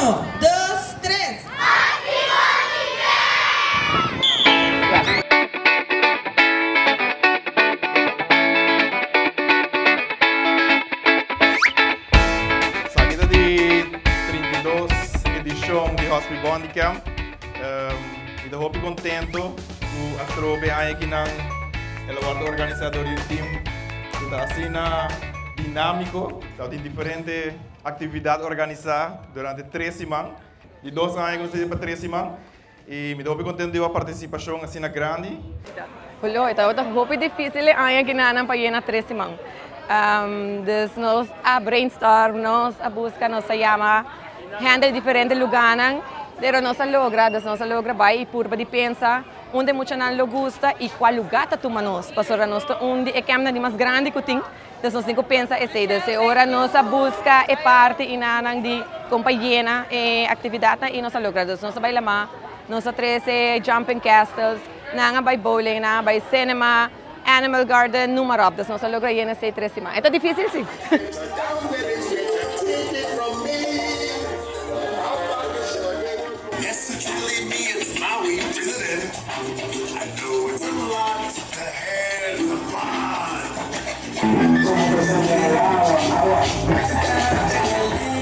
Uno, dos, tres! Esaki ta di 32 edishon di Hospi Bondi Camp. Mi ta hopi contento cu atrobe aña akinan el a wordo organisa door di un team cu ta asina dinamico. Tabatin diferente actividad organisa durante tres siman. Di dos aña cu nos ta pa tres siman. Y mi ta hopi contento di bo participacion asina grandi. Julio, e tabata hopi dificil e aña kinanan pa yena tres siman. Dus nos a brainstorm, nos a busca, nos a yama hende di diferente luganan, pero nos a logra, dus nos a logra bai y purba di pensa unda e muchanan lo gusta y cua luga ta tuma nos, pasobra nos ta un di e campnan di mas grandi cu tin. Dus nos tin ku pensa esei. Dus e ora nos a buska e parti inanan di kon pa yena e aktividatnan i nos a logra. Dus nos a bai lamá, nos a trese jumping castles, nan a bai bowling, nan a bai cinema, animal garden, noem maar op. Dus nos a logra yena esei tres siman. E ta difísil si.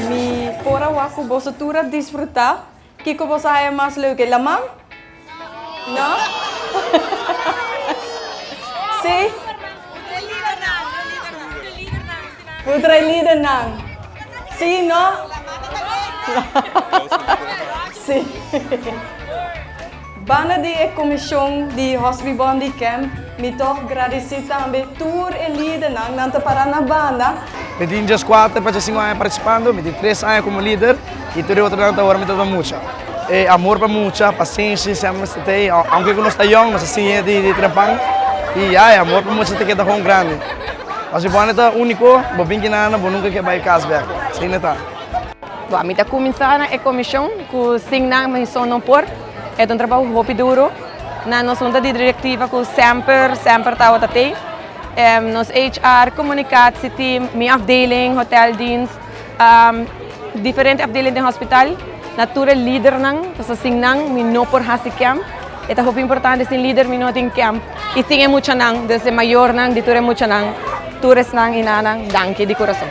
Mi por a wak ku boso tur a disfrutá. Kiko boso a haya mas leuk, e laman? No? Sí? Putra e lidernan. Sí, no? Sí. Banda di e komishon di Hospi Bondi Camp, mi tòg gradisí tambe tur e lidernan, nan ta pará na banda. Mi tin djes kuater pa djes sinku aña partisipando, mi tin tres aña komo lider i tur e otronan ta ora mi ta mucha. E amor pa mucha, pasenshi semper mester ta ei, aunke ku nos ta yòn nos a siña di trempan i ya e amor pa mucha ta keda kon grandi. Hospi Bondi ta úniko, bo bin kinana bo nunka ke bai kas bèk, asina ta. Bo, mi ta kuminsá na e komishon ku sin nan mi so no por. E ta un trabou hopi duru. Na nos hunta di direktiva ku semper, semper tabata tei. Nos HR, komunikatsie team, mi afdeling, hoteldienst, diferente afdeling den hospital. Na tur e lidernan, pasobra sin nan mi no por hasi kèmp. E ta hopi importante, sin lider mi no tin kèmp. I sin e muchanan, dus e mayornan di tur e muchanan, tur esnan i nannan, danki di kurason.